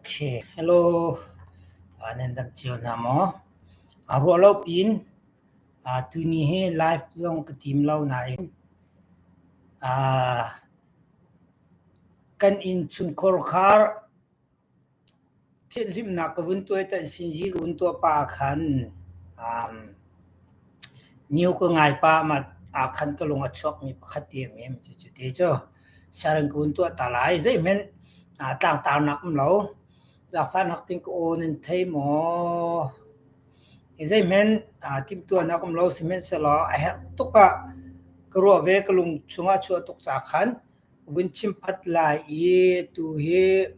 Okay, hello. Nan dam cio hna maw? Ruah lo piin tuni hi live zong ka tim lo nain kan innchungkhar khar Thianhhlimhnak ka vun tuah i tanhsinzi ka vun tuah pah ahkhan new ka ngai pah ahkhan ka lung a chuakmi pakhat te a um. Cucu te cu siarem ka vun tuah ta lai. Zeihmanh tlangtarnak um lo. Zaangfahnak tein ka aw nan thei maw? Zeihmanh timhtuahnak um lo. Sihmanhsehlaw a herh tuk ah ka ruah ve. Ka lung chungah a chuah tuk caah khan Vun chim phat lai i tuhi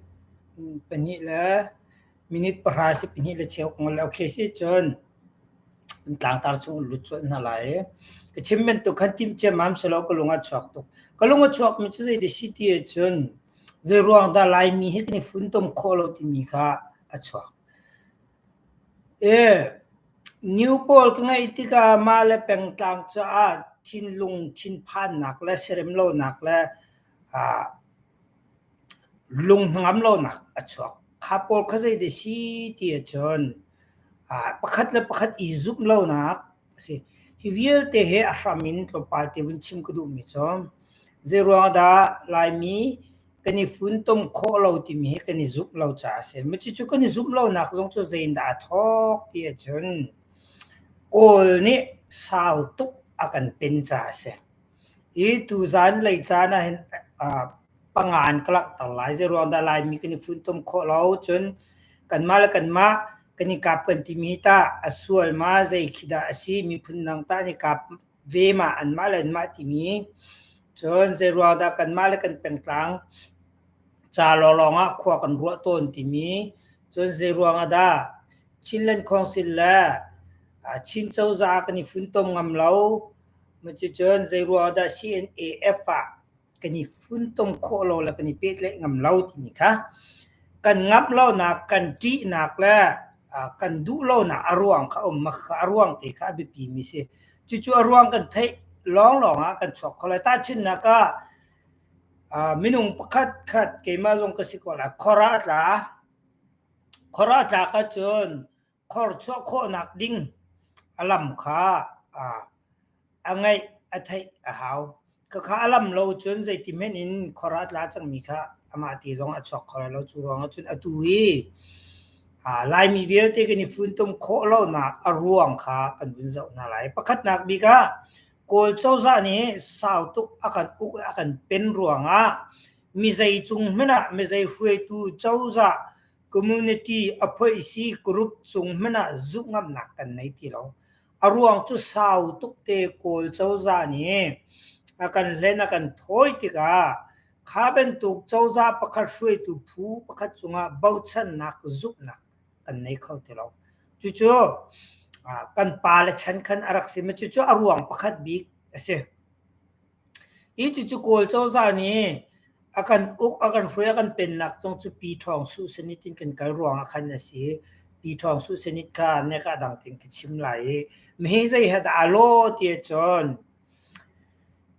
pahnih le minute pahra si pahnih le cheu ka ngol lo khi si cun tlangtar chung lut colh hna lai. Ka chim bantuk khan timh ciammam selaw ka lung a chuak tuk. Ka lung a chuakmi cu zei dah si ti ahcun zei ruang dah Laimi hi kan i funtom khawh lo timi kha a chuak. New pawl ka ngeih tikah mah le pengtlang caah thinlung thinphannak le siarem lonak le lung hnangam lonak a chuak. Kha pawl kha zeidah a si ti ahcun pakhat le pakhat i zumh lonak a si. Hi vialte hi a hram in tlawmpal te vun chim ka duhmi cu zeiruang dah Laimi kan i funtom khawh lo timi hi kan i zumh lo caah a si. Cucu kan i zumh lonak zong cu zei in dah aa thawk ti ahcun Kawl nih sau tuk a kan pen caah a si. Hi tuzaan lei caan ahhin panga in ka langhter lai. Zeiruang dah Laimi kan i funtom khawh lo? Cun kanmah le kanmah kan i kap kan timi hi tah a sual ma zei khi dah a si? Miphun dang tah an i kap ve ma anmah le anmah timi cun zeiruang dah kanmah le kan pengtlang ca lawnglawng ah khua kan ruah tawn timi cun zeiruang ah dah Chinland Council le Chin cozah kan i funtom ngam lo cucun zeiruang ah dah CNAF ah kan i funtom khawh lo le kan i pehtlaih ngam lo timi kha kan ngamh lonak kan ṭihnak le kan duh lonak a ruang kha um a ruang te kha a biapi mi si. Cucu a ruang kan theih lawnglawng ah kan chuak kho lai. Tahchunhnak ah minung pakhat khat keimah zong ka si ko lai khor ah a tla. Khor ah a tlak ahcun khor chuah khawhnak ding a lam kha a ngaih a theih a hau. Khakha a lam lo cun zeiti hmanh in khor ah a tla cangmi kha amah te zong a chuak kho lai lo. Cu ruangah cun atu hi Laimi vialte kan i funtom khawh lonak a ruang kha kan vun zoh hna lai. Pakhatnak bik ah Kawl cozah nih sau tuk a kan uk i a kan pen ruangah mizei cung hmanh ah mizei hruaitu cozah community a phoihsi group cung hmanh ah zumh ngamnak kan nei ti lo. A ruang cu sau tuk te Kawl cozah nih a kan hlen a kan thawi tikah kha bantuk cozah pakhat hruaitu phu pakhat cungah bochannak zumhnak kan nei kho ti lo. Cucu kan pale chan khan a rak si. Cucu a ruang pakhat bik a si. Hi cucu Kawl cozah nih a kan uk, a kan hruai, a kan pennak zong cu Pi Ṭhawng Suh Senit in kan kal ruangah khan a si. Pi Ṭhawng Suh Senit kha nek ah dang tein ka chim lai i mihi zei he dah aa lawh ti ahcun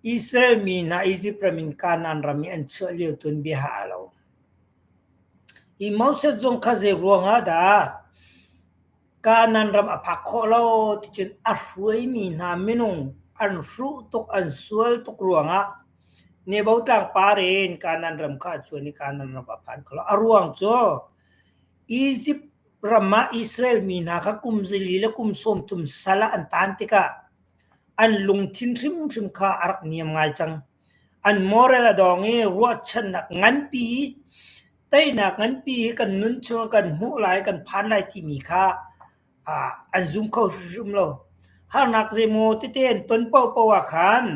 Israel mi hna Izipt ram in Kanaan ram i an chuah lio tuanbia he aa lo. Hi Moses zong kha zei ruangah dah Kanaan ram a phak khawh lo ticun a hruaimi hna minung an hruh tuk, an sual tuk ruangah Nebo tlangpar in Kanaan ram kha a cuan i Kanaan ram a phan kho lo. A ruang cu Izipt ram ah Israel mi hna kha kum zali le kum 30 sal ah an taan tikah an lungthin hrimhrim kha a rak niam ngai cang. An moral a dawng i ruahchannak nganpi Teinak nganpi hi kan nun chung ah kan hmuh lai, kan phan lai timi kha an zum kho hrimhrim lo. Harnak zeimaw tete an ton paohpaoh ah khan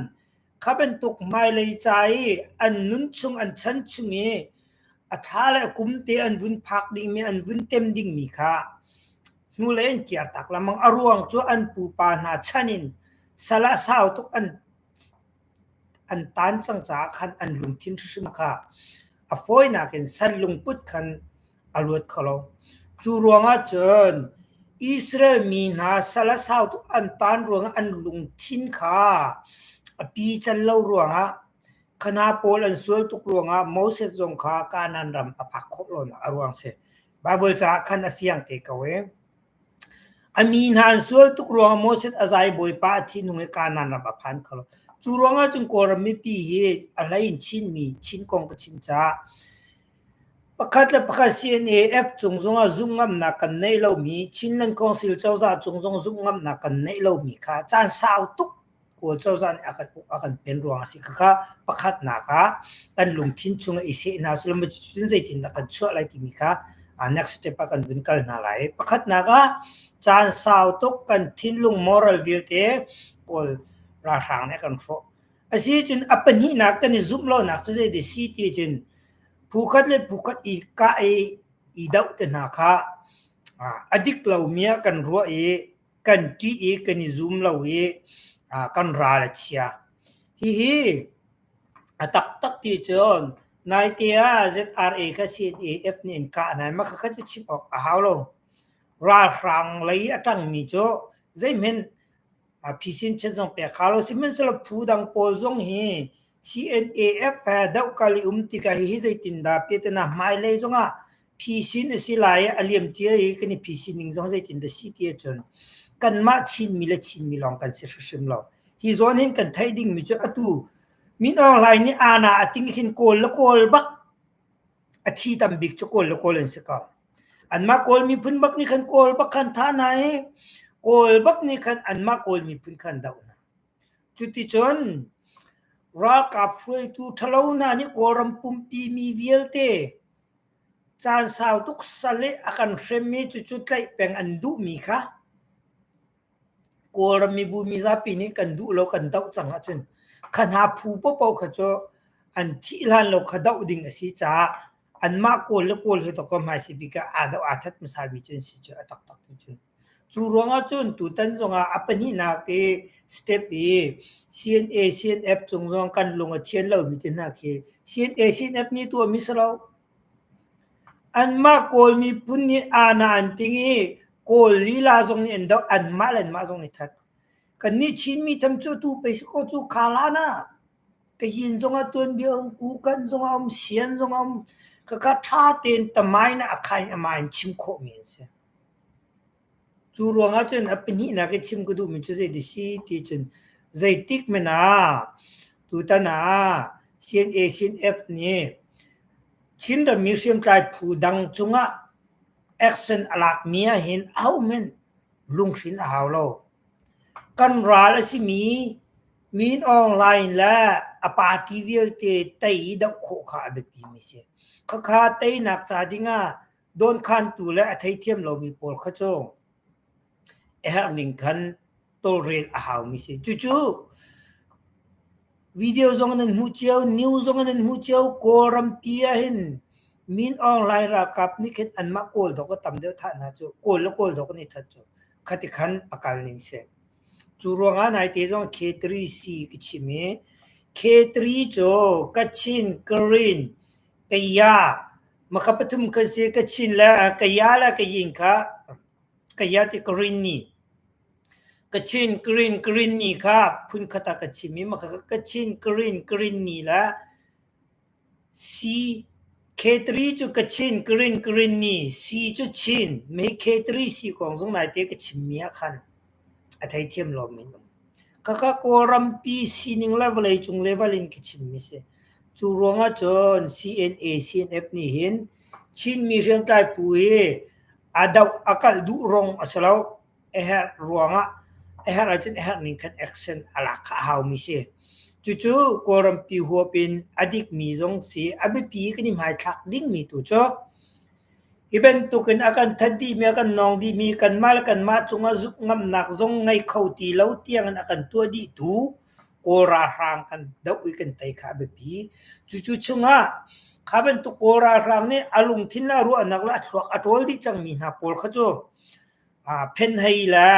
kha bantuk hmailei ca i an nun chung, an chan chung i a thla le a kum te an vun phak dingmi, an vun tem dingmi kha hnulei an kirtak lengmang. A ruang cu an pupa hna chan in sal ah sau tuk an an taan cang caah khan an lungthin hrimhrim kha a fawinak in sal lungput khan a luat kho lo. Cu ruangah cun Israel mi hna sal a sau tuk an taan ruangah an lungthin kha a pical lo ruangah khana pawl an sual tuk ruangah Moses zong kha Kanaan ram a phak khawh lonak a ruang si. Baibal caah khan a fiang te ko e. A mi hna an sual tuk ruangah Moses a zai Bawipa a thinhung i Kanaan ram a phan kho lo. Cu ruangah cun Kawlram mipi hi a hlei in Chinmi, Chin kong ka chim caah pakhat le pakhat CNAF cung zongah zumh ngamnak kan neih lomi, Chinland Council cozah cung zong zumh ngamnak kan neih lomi kha caan sau tuk Kawl cozah nih a kan uk a kan pen ruang a si. Khakha pakhatnak ah kan lungthin chung i seh hna selaw cun zeitindah kan chuah lai timi kha next step ah kan vun kal hna lai. Pakhatnak ah caan sau tuk kan thinlung moral vialte Kawl ralhrang nih a kan hrawh. Asi cun a pahnihnak kan i zumh lonak cu zei si ti cun phu khat le phu khat i kah i i doh te hna kha a dik lomi ah kan ruah i kan ṭih i kan i zum lo i kan ral a chia. Hihi a taktak ti cun naite ah ZRA kha CNAF nih an kah hna i mah khakha cu chim awk a hau lo. Ralhrang lei a ṭangmi cu zeihmanh phisin chet zong pek hau lo. Sihmanhsehlaw phu dang pawl zong hi CNAF he dohkal i um tikah hihi zeitindah piahtana hmailei zongah phisin a si lai i a liamcia i kan i phisin ning zong zeitindah si ti ahcun kanmah Chinmi le Chinmi lawng kan si hrimhrim lo. Hi zawn hin kan theih dingmi cu atu Min Aung Hlaing nih aana a ting hin Kawl le Kawl bak a thi tam bik cu Kawl le Kawl an si ko. Anmah Kawl miphun bak nih khan Kawl bak khan thah hna i Kawl bak nih khan anmah Kawl miphun khan doh hna. Cuticun ralkap hruaitu ṭhalo hna nih Kawlram pumpi mi vialte caan sau tuk sal i a kan hrem i cucu tlaih peng an duhmi kha Kawlram mibu mizapi nih kan duh lo kan doh cang ahcun kha hna phu paohpaoh kha cu an thih hlan lo kha doh ding a si caah anmah Kawl le Kawl hi dawkaw hmaisei bik ah aa doh aa that hmasami cu an si cu a taktak ti cun. Cu ruangah cun tutan zongah a pahnihnak i step i CNA, CNF cung zong kan lung a thian lomi te hna khi CNA, CNF nih tuahmi si lo. Anmah Kawl miphun nih aana an ting i Kawl lila zong nih an doh, anmah le anmah zong nih that. Kannih Chinmi tham cu tu pei si ko cu kha ah Kayin zongah tuanbia a um, Kukan zongah a um, Sian zongah a um. Khakha ṭha tein tamain ah a kha in amah in chim khawhmi an si. Cu ruangah cun a pahnihnak i chim ka duhmi cu zei si ti cun zeitik hmanh ah tutan ah CNA CNF nih Chin rammi hriamtlai phu dang cungah action a lakmi ahhin ahohmanh lunghrin a hau lo. Kan ral a simi Min Aung Hlaing le a party vialte tei i doh khawh kha a biapimi a si. Khakha teinak ca dingah dawnkhantu le a theithiam lomi pawl kha cu a herh ning khan tawlrel a haumi si. Cucu video zong nan hmuh cio, news zong nan hmuh cio, Kawlrampi ah hin Min Aung Hlaing ralkap nih khin anmah Kawl dawk a tam deuh thah hna cu Kawl le Kawl dawk an i that cu khati khan a kal ning si. Cu ruangah naite zong K3C ka chim i K3 cu Kachin, Karen, Kaya Makha pathum kha si Kachin le Kaya le Kayin kha Kaya ti Karenni Kachin Karen Karenni kha phunkhat ah ka chim i makha Kachin Karen Karenni le C K3 cu Kachin Karen Karenni C cu Chin mei K3 C kong zong naite ka chimmi ah khan a theithiam lomi an um. Khakha Kawlrampi sining le vawleicung level in ka chimmi si. Cu ruangah cun CNA, CNF nih hin Chinmi hriamtlai phu hi a doh a kalh duh rong a si lo. A herh ruangah a herh ahcun a herh ning khan action a lak kha a haumi si. Cucu Kawlrampi huap in a dikmi zong si, a biapi kan i hmaithlak dingmi tu cu Hi bantukin a kan that dihmi, a kan nawng dihmi, kanmah le kanmah cungah zumh ngamnak zong ngei kho ti lo tiangin a kan tuah dihtu Kawl ralhrang kan doh i kan tei kha a biapi. Cucu chungah kha bantuk Kawl ralhrang nih a lungthin le a ruahnak le a thluak a ṭawl dih cangmi hna pawl kha cu phenhei le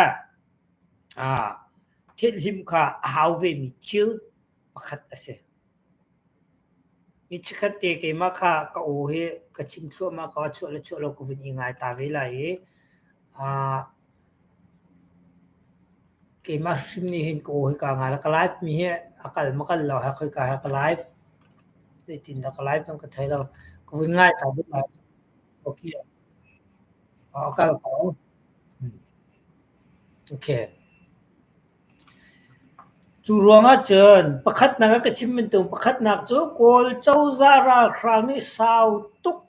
thianhhlimh kha a hau vemi thil pakhat a si. Mi chikkhat te keimah kha ka aw hi ka chim thluahmah ko, a chuah le chuah lo ka vun i ngai ta ve lai i keimah hrim nih hin ka aw hi kaa ngai la. Ka live mi hi a kal ma kal lo he khoika he ka live zeitindah ka live zong ka thei lo. Ka vun ngai ta ve lai. Okay. A kal ko. Okay. Cu ruangah cun pakhatnak ah ka chim bantuk pakhatnak cu Kawl cozah ralhrang nih sau tuk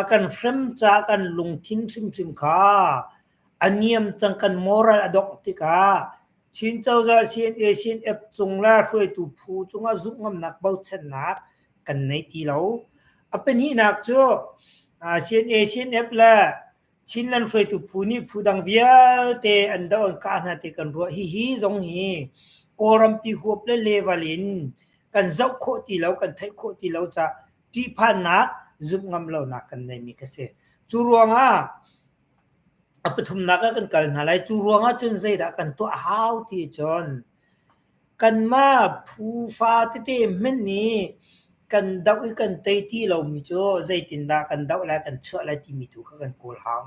a kan hrem caah kan lungthin hrimhrim kha a niam cang kan moral a dongh tikah Chin cozah CNA CNF cung le hruaitu phu cungah zumh ngamnak bochannak kan nei ti lo. A pahnihnak cu CNA CNF le Chinland hruaitu phu nih phu dang vialte an doh an kah hna ti kan ruah. Hihi zong hi Kawlrampi huap le level in kan zoh khawh ti lo, kan theih khawh ti lo caah ṭihphannak, zumh ngam lonak kan neimi kha si. Cu ruangah a pathumnak ah kan kal hna lai. Cu ruangah cun zeidah kan tuah a hau ti cun Kanmah phufa tete hmanh nih kan doh i kan tei ti lomi cu zeitindah kan doh lai kan chuah lai timi tu kha kan kawl hau.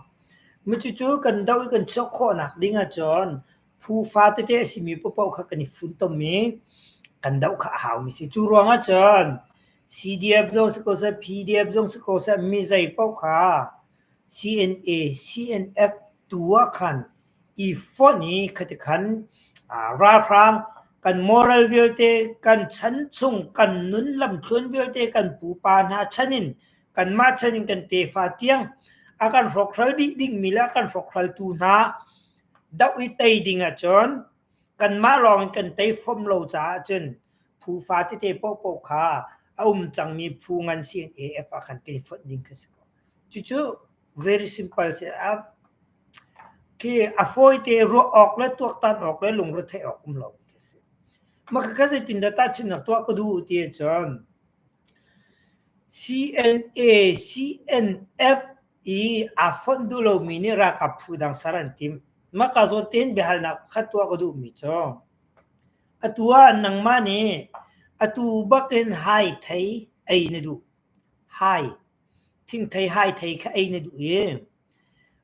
Cucu kan doh i kan chuah khawhnak ding ahcun phufa tete a simi paohpaoh kha kan i funtom i kan doh kha a haumi a si. Cu ruang ahcun CDF zong si ko seh, PDF zong si ko seh, mi zei paoh kha CNA, CNF tu ah khan i fonh i khatikhan ralhrang kan moral vialte kan chan chung kan nun lamthluan vialte kan pupa hna chan in kanmah chan in kan tefa tiang a kan hrawkhral dih dingmi le a kan hrawkhraltu hna doh i tei ding ahcun kanmah lawng in kan tei fom lo caah cun phufa tete paohpaoh kha a um cangmi phu ngan CNAF ah khan kan i fonh ding kha si ko. Cucu very simple si. Khi a fawite ruah awk le tuaktan awk le lungretheih awk um lo khi a si. Mah khakha zeitindah tahchunhnak tuah ka duh ti ahcun CNA, CNF i aa fonh duh lomi nih ralkap phu dang ser an timh. Mah ka zawn tein biahalnak pakhat tuah ka duhmi cu atu ah nangmah nih atu bakin hai thei ei na duh. Hai, thingthei hai thei kha ei na duh i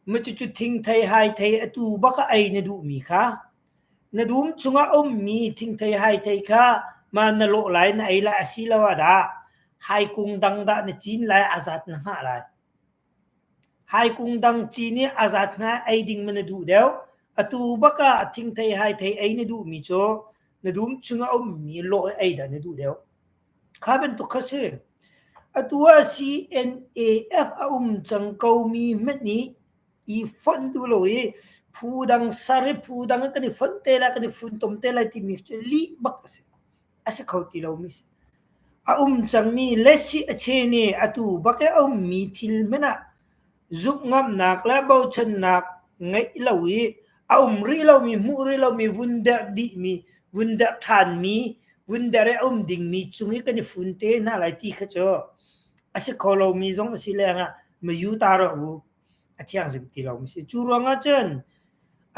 Cucu thingthei haithei atu bak ah ei na duhmi kha na dum chungah a ummi thingthei haithei kha ma na lawh lai na ei lai asiloah dah haikung dang dah na cin lai a zat na hngah lai. Haikung dang cin i a zat hna ei ding ma na duh deuh atu bak ah thingthei haithei ei na duhmi cu na dum chungah a ummi lawh i ei dah na duh deuh. Kha bantuk kha si. Atu ah CNAF a um cang komi hmanh nih i fonh duh lo i phu dang ser i phu dang ah kan i fonh te lai, kan i funtom te lai timi cu lih bak a si. A si kho ti lomi si. A um cangmi lesi a chen i atu bak i a ummi thil hmanh ah zumh ngamnak le bochannak ngeih lo i a um rih lomi hmuh rih lomi vun derh dihmi vun derh ṭhanmi vun derh i a um dingmi cung i kan i fun te hna lai ti kha cu a si kho lomi zong a si lengah mayu ta rawh u a thianghlim ti lomi si cu ruangah cun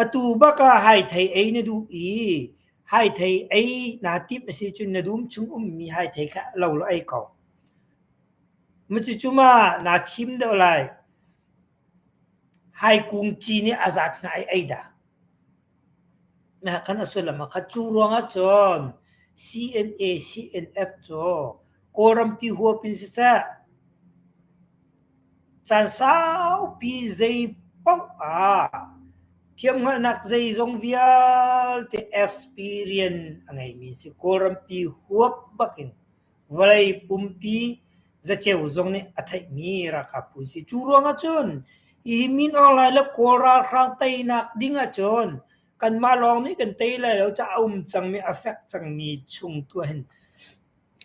atu bak ah haithei ei na duh i haithei ei naa timh a si cun na dum chung ummi haithei kha lo law ei ko. Cucu ma naa thim deuh lai. Haikung ci nih a zat hna i ei dah. Khan a sullam a khat. Cu ruangah cun CNA, CNF cu Kawlrampi huap in siseh, caan saupi zei paoh ah thiamhngalhnak zeizong vialte experience a ngeimi an si. Kawlrampi huap bakin Vawlei pumpi zaceu zong nih a theihmi ralkap phu an si. Cu ruangah cun hi Min Aung Hlaing le Kawl ralhrang teinak ding ahcun kanmah lawng nih kan tei lai lo caah a um cangmi a fek cangmi chung tu ahhin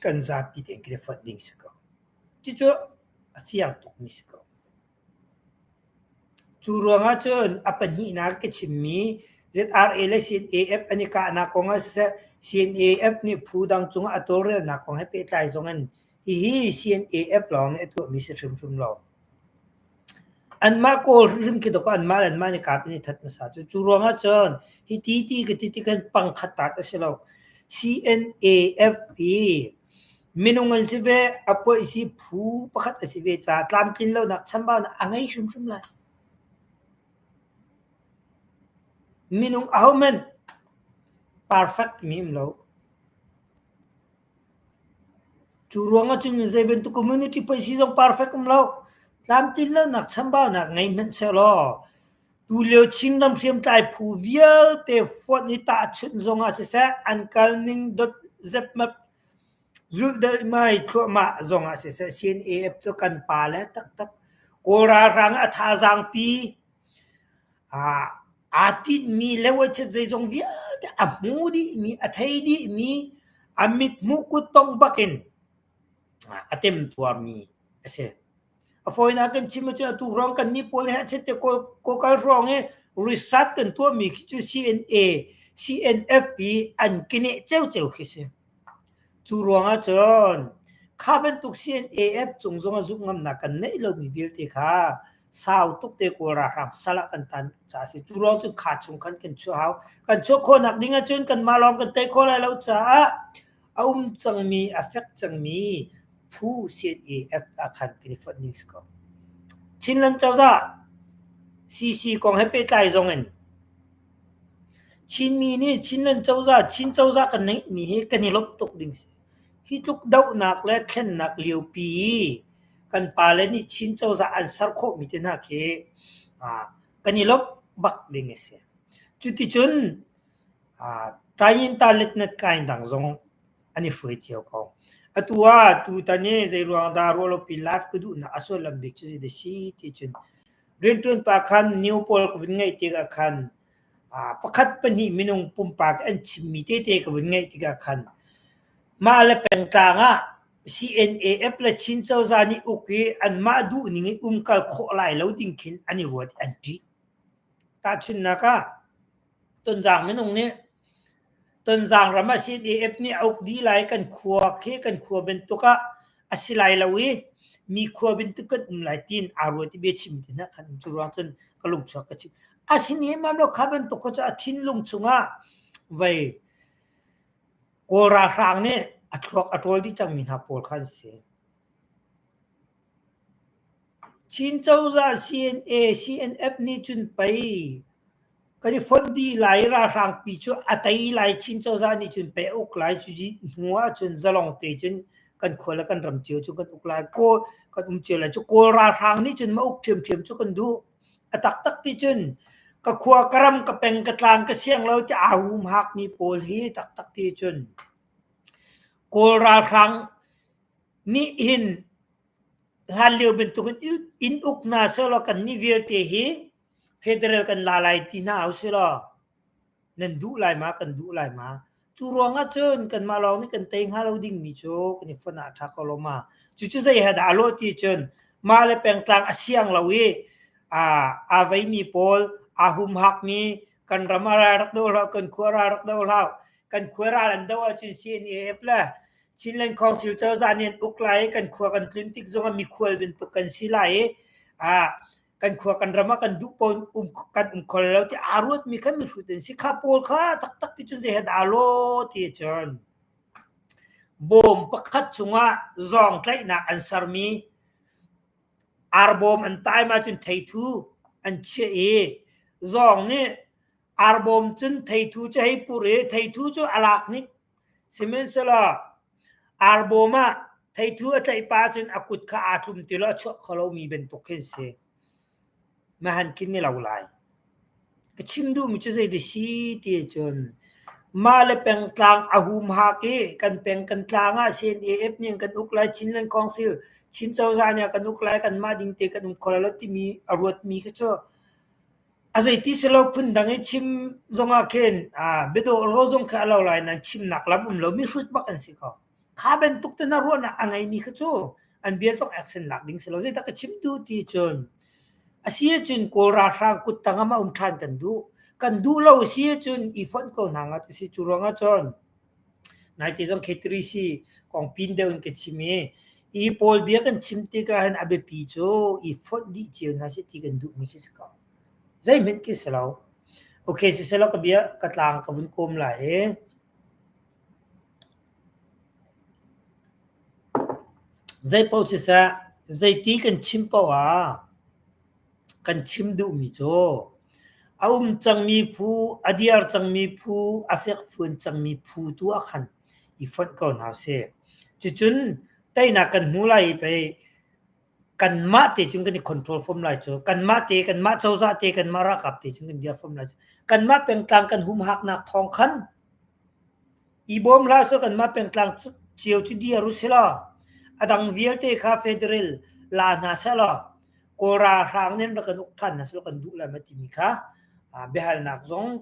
kan zapi tein kan i fonh ding si ko. Cucu a fiang tukmi si ko. Cu ruangah cun a pahnihnak ka chimmi ZRA le CNAF an i kahnak kong ah siseh, CNAF nih phu dang cungah a tawlrelnak kong he pehtlai zong in hihi CNAF lawng nih a tuahmi si hrimhrim lo. Anmah Kawl hrimhrim khi dawkaw anmah le anmah an i kap in i that hmasa cu. Cu ruangah cun hiti ti ka ti tikhan pangkhat tat a si lo. CNAF hi Minung an si ve, a puaihsi phu pakhat a si ve caah tlamtlin lonak chambaunak a ngei hrimhrim lai. Minung ahohmanh perfect timi um lo. Cu ruangah cun zei bantuk community puaihsi zong perfect um lo. Tlamtlin lonak chambaunak ngei hmanh sehlaw tulio Chinram hriamtlai phu vialte fonh i tahchunh zongah siseh an kalning dot zepmap zulh daihmai thluahmah zongah siseh CNAF cu kan pale taktak Kawl ralhrang a thazaangpi aa tinhmi le voikhat zeizong vialte a hmu dihmi a thei dihmi a mithmuh kuttongh bakin a temtuarmi a si. A fawinak kan chim ahcun atu hrawng kannih pawl he a chiat te kawkal hrawng i research kan tuahmi khi cu CNA, CNF i an keneh ciocio khi si. Cu ruangah cun kha bantuk CNAF cung zongah zumh ngamnak kan neih lomi vialte kha sau tuk te Kawl ralhrang sal ah kan tan caah a si. Cu ruang cun kha chung khan kan chuah hau. Kan chuah khawhnak ding ahcun kanmah lawng kan tei khawh lai lo caah a um cangmi, a fek cangmi phu CNAF ah khan kan i fonh ding si ko. Chinland cozah CC kong he pehtlai zong in Chinmi nih Chinland cozah, Chin cozah kan ngeihmi hi kan i lawmh tuk ding si. Hi tluk dohnak le thlennak liopi i kan pale nih Chin cozah an ser khawhmi te hna khi kan i lawmh bak ding a si. Cuticun Tayinta letnet kain dang zong an i hruai cio ko. Atu ah tutan i zeiruang dah ruahlopi live ka duhnak a sullam bik cu zeidah si ti cun Rianṭuan pa khan new pawl ka vun ngeih tikah khan pakhat pahnih minung pumpak an chimmi tete ka vun ngeih tikah khan mah le pengtlang ah CNAF le Chin cozah nih uk i anmah duhning in umkal khawh lai lo ding khin an i ruat i an ṭih. Tahchunhnak ah Tonzang minung nih Tonzang ram ah CNAF nih a uk dih lai kan khua khi kan khua bantuk ah a si lai lo i mi khua bantuk kan um lai tiin aa ruat i biachim ti hna khan cu ruang cun ka lungchuak ka chim. A si nemmam lo kha bantuk kha cu a thinlung chungah vei Kawl ralhrang nih a thluak a ṭawl dih cangmi hna pawl kha an si. Chin cozah CNA, CNF nih cun pei kan i fonh dih lai i ralhrangpi cu a tei lai Chin cozah nih cun pei a uk lai cu hnu ahcun zalong te cun kan khua le kan ram cio cu kan uk lai kawl kan um cio lai cu kawl ralhrang nih cun ma uk ṭhiamṭhiam cu kan duh a taktak ti cun ka khua ka ram ka peng ka tlang ka siang lo ti aa humhakmi pawl hi taktak ti cun kawl ralhrang nih hin hlanlio bantukin in uk hna sehlaw kannih vialte hi federal kan la lai ti hna usih law nan duh lai ma kan duh lai ma cu ruangah cun kanmah lawng nih kan tei hnga lo dingmi cu kan i fonh ah a ṭha ko lo ma cucu zei he dah a lawh ti cun mah le pengtlang a siang lo i aa veimi pawl aa humhakmi kan ram a ral rak do hlah kan khua ral rak do hlah kan khua ral an do ahcun CNAF le Chinland Council cozah nih an uk lai i kan khua kan tlun tik zongah mikhual bantuk kan si lai i kan khua kan ram ah kan duh paoh um kan um kho lo ti aa ruatmi kha mihrut an si kha pawl kha taktak ti cun zei he dah law ti cun bawm pakhat chungah zawng tlaihnak an sermi arbawm an taim ahcun theithu an chiah i zawng nih arbawm cun theithu cu hei pur i theithu cu a lak ning Sihmanhsehlaw arbawm ah theithu a tlaih pah ahcun a kut kha aa tlum ti lo a chuak kho lomi bantuk khi an si. Mahan khin ni lo lai. Ka chim duhmi cu zei si ti ahcun mah le pengtlang a humhak i kan peng kan tlang ah CNAF nih an kan uk lai, Chinland Council, Chin cozah nih a kan uk lai, kanmah ding te kan um kho lai lo timi a ruatmi kha cu A zeiti si lo phundang i chim zongah khin biadawh lo zong khi a lo lai nain chimnak lam um lo mihrut bak an si ko. Kha bantuk te hna ruahnak a ngeimi kha cu an bia zong action lak ding si lo. Zeidah ka chim duh ti cun a si ahcun Kawl ralhrang kuttang ah ma um ṭhan kan duh. Kan duh lo a si ahcun i fonh ko hna nga ti si. Cu ruangah cun naite zong K3C kong pin deuh in ka chim i hi pawl bia kan chim tikah hin a biapi cu i fonh dih cio hna sih ti kan duhmi khi si ko. Zeihmanh khi si lo. Okay, siselaw ka bia ka tlang ka vun kawm lai i zeipaoh siseh zeiti kan chim paoh ah kan chim duhmi cu a um cangmi phu, a diar cangmi phu, a fekfuan cangmi phu tu ah khan i fonh ko hna usih. Cucun teinak kan hmu lai i pei. Kanmah te cun kan i control fom lai cu. Kanmah te, kanmah cozah te, kanmah ralkap te cun kan dir fom lai cu. Kanmah pengtlang kan humhaknak thawng khan i bawm hlah seh kanmah pengtlang cio cu dir u sih law a dang vialte kha federal la hna seh law Kawl ralhrang nih an rak kan uk ṭhan hna seh law kan duh lai ma timi kha biahalnak zong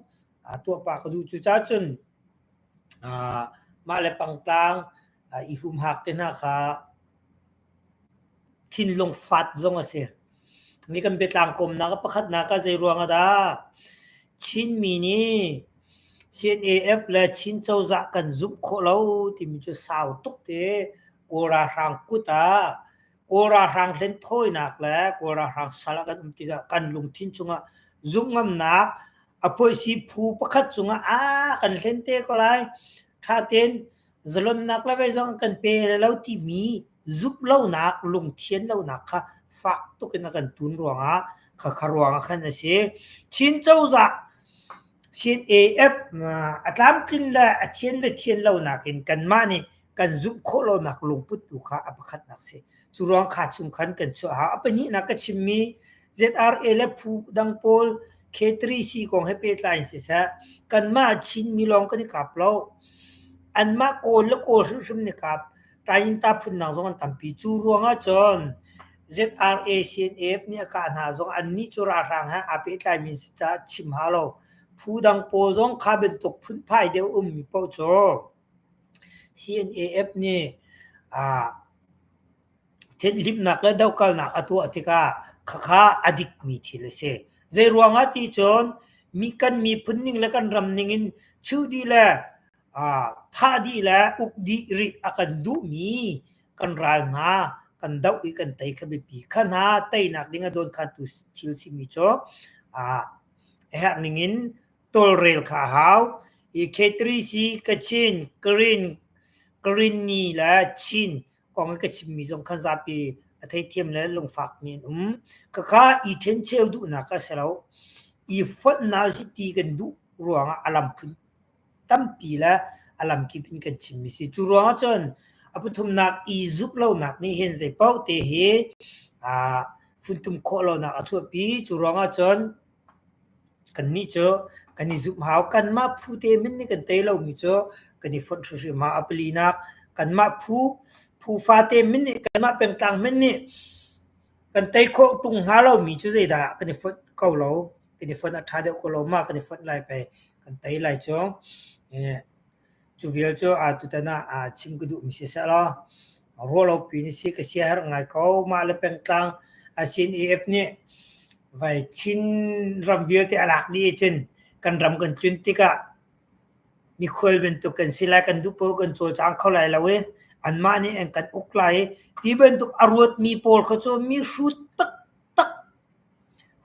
tuah pah ka duh. Cucaah cun mah le pangtlang i humhak te hna kha thinlung fat zong a si. Ni kan biatlang komnak a pakhatnak ah zei ruang ah dah Chinmi nih CNAF le Chin cozah kan zumh khawh lo timi cu sau tuk te Kawl ralhrang kut ah Kawl ralhrang hlenthawinak le Kawl ralhrang sal ah kan um tikah kan lungthin cungah zumh ngamnak a phuaisi phu pakhat cungah aa kan hlen te ko lai ṭha tein zalonnak le vei zong kan pe le lo timi zumh lonak lungthian lonak kha fak tuk in a kan tun ruangah khakha ruangah khan a si. Chin cozah Chin AF a tlamtlin le a thian le thian lonak in kanmah nih kan zumh khawh lonak lungput tu kha a pakhatnak si. Cu ruang kha chung khan kan chuah hau. A pahnihnak ka chimmi ZRA le phu dang pawl K3C kong he pehtlai in siseh, kanmah Chinmi lawng kan i kap lo. Anmah Kawl le Kawl hrimhrim nih kap. Tayinta phunnak zong an tampi. Cu ruang ah cun ZRA CNF nih a kah hna zong annih cu ralhrang he aa pehtlaimi si caah chim hau lo. Phu dang pawl zong kha bantuk phunphai deuh ummi paoh cu CNAF nih thinhlimnak le dohkalnak a tuah tikah khakha a dikmi thil a si. Zeiruang ah ti cun mi kan miphun ning le kan ram ning in chuh dih le thah dih le uk dih rih a kan duhmi kan ral hna kan doh i kan tei kha biapi. Kha hna teinak ding a dawnkhantu thil simi cu a herh ning in tawlrel kha a hau. I K3C, Kachin, Karen, Karenni le Chin kong i ka chimmi zong khan zapi a theithiam le lungfakmi an um. Khakha i ṭhencheu duhnak a si lo. I fonhnak si ti kan duh ruangah a lam phun tampi le a lamkip in kan chimmi si. Cu ruangah cun a pathumnak i zumh lonak nih hin zei paoh te hi aa funtum khawh lonak a chuahpi. Cu ruangah cun Kannih cu kan i zumh hau. Kanmah phu te min nih kan tei lomi cu kan i fonh hrimhrim hau. A palinak, kanmah phu, phu fate min nih, kanmah pengtlang min nih kan tei khawh ṭung hnga lomi cu zeidah kan i fonh ko lo. Kan i fonh a ṭha deuh ko lo ma kan i fonh lai pei kan tei lai cu. Cu vial cu tutan ah chim ka duhmi siseh law ruahlopi na si ka siaherh ngai ko. Mah le pengtlang CNAF nih vai Chin ram vialte a lak dih ahcun kan ram kan tlun tikah mikhual bantuk kan si lai, kan duh paoh kan cawlcang kho lai lo i anmah nih an kan uk lai i ti bantuk a ruatmi pawl kha cu mi hrut taktak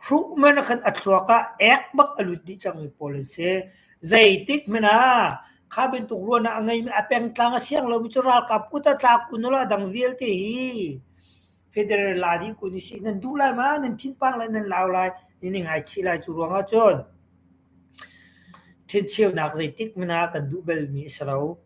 Hruh hmanh ah khan a thluak ah ek bak a lut dih cangmi pawl an si. Zeitik hmanh ah kha bantuk ruahnak a ngeimi a pengtlang a siang lomi cu ralkap kut ah tla kun ulaw a dang vialte hi federal la dih kun usih. Nan duh lai ma? Nan thinpang lai, nan lau lai, nan i ngaichih lai. Cu ruangah cun ṭhencheunak zeitik hmanh ah kan duh balmi a si lo.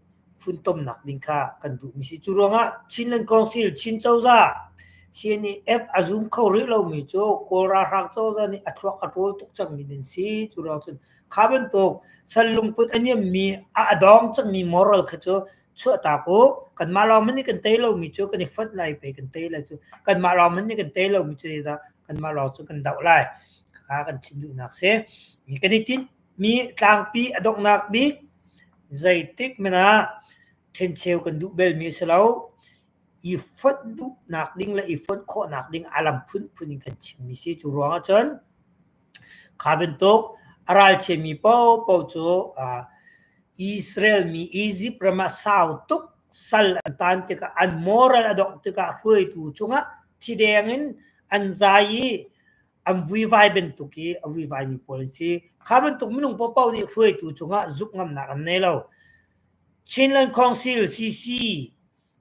Funtomnak ding kha kan duhmi si. Cu ruangah Chinland Council, Chin cozah, CNF a zum kho rih lomi cu Kawl ralhrang cozah nih a thluak a ṭawl tuk cangmi nan si. Cu ruang cun kha bantuk sal lungput a niammi, a dawng cangmi moral kha cu chuahtak u. Kanmah lawng hmanh nih kan tei lomi cu kan i fonh lai pei kan tei lai cu. Kanmah lawng hmanh nih kan tei lomi cu zeidah kanmah lawng cu kan doh lai. Kha kan chim duhnak si. Kan i tinhmi tlangpi a donghnak bik Zeitik hmanh ah ṭhencheu kan duh belmi a si lo. I fonh duhnak ding le i fonh khawhnak ding a lam phunphun in kan chimmi si. Cu ruang ahcun kha bantuk a ralchiami paohpaoh cu Israel mi Izipt ram ah sau tuk sal an taan tikah an moral a dongh tikah hruaitu cungah thideng in an zai i an vuivai bantuk i a vuivaimi pawl an si. Kha bantuk minung paohpaoh nih hruaitu cungah zumh ngamnak an nei lo. Chinland Council CC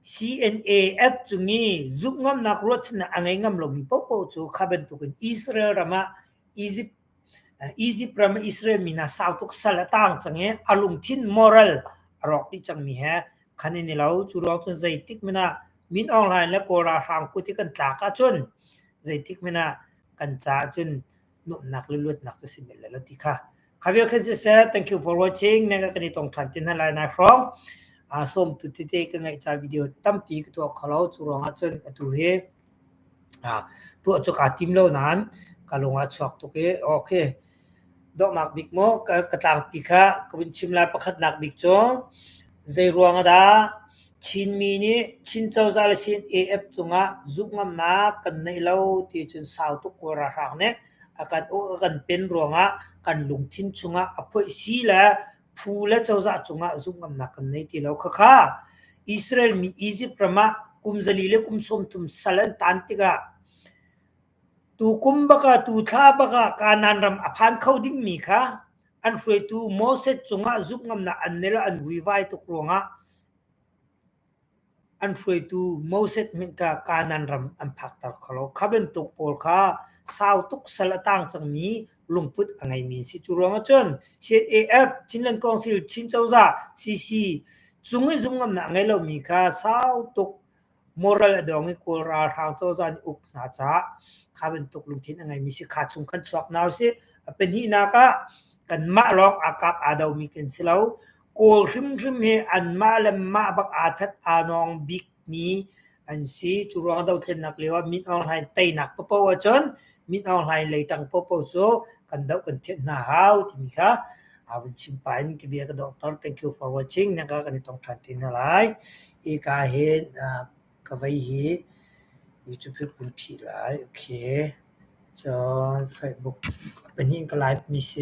CNAF cung i zumh ngamnak ruahchannak a ngei ngam lomi paohpaoh cu kha bantukin Israel ram ah Egypt Egypt ram ah Israel mi hna sau tuk sal a taang cang i a lungthin moral a rawk dih cangmi he khan in i lo. Cu ruang cun zeitik hmanh ah Min Aung Hlaing le Kawl ralhrang kut i kan tlak ahcun zeitik hmanh ah kan caah cun nuamhnak le luatnak cu si bel lai lo ti kha. Kha vial khan siseh, thank you for watching. Nang kan i tong ṭhan ti hna lai nai hrawng. Sawmtu tete ka ngeih ca video tampi ka tuah kho lo. Cu ruangah cun atu hi tuah cu kaa tim lo nain ka lung ah chuak tuk i okay. Donghnak bik maw ka tlangpi kha ka vun chim lai. Pakhatnak bik cu zei ruang ah dah Chinmi nih Chin cozah le Chin AF cungah zumhngamnak kan neih lo ti cun sau tuk Kawl ralhrang nih a kan uk a kan pen ruangah kan lungthin chungah a phoihsi le phu le cozah cungah zumhngamnak kan nei ti lo. Khakha Israel mi Egypt ram ah kum 400 le kum 30 sal an tan tikah Tukum bak ah tuthla bak ah Kanaan ram a phan kho dingmi kha an hruaitu Moses cungah zumhngamnak an nei lo an vuivai tuk ruangah an hruaitu Moses hmanh kha Kanaan ram an phakter kho lo. Kha bantuk pawl kha sau tuk sal a tang cangmi lungput a ngeimi an si. Cu ruangah cun CNAF, Chinland Council, Chin Cozah, CC cung i zumhngamnak a ngei lomi kha sau tuk Moral a dong i Kawl ralhrang cozah nih uk hna caah kha bantuk lungthin a ngeimi si kha chung khan chuak hna usih. A pahnihnak ah kanmah lawng aa kap aa domi kan si lo. Kawl hrimhrim hi anmah le mah bak aa that aa nawng bikmi an si. Cu ruang dothlennak lio ah Min Aung Hlaing teinak paohpaoh ahcun Min Aung Hlaing leitang paohpaoh cu kan doh kan thianh hna hau timi kha aa vun chim pah in ka bia ka donghter. Thank you for watching. Na ka kan i tong ṭhan te hna lai. Hika hin ka vei hi YouTube hi kun phih lai. Okay. Cun Facebook pahnih in ka live mi si.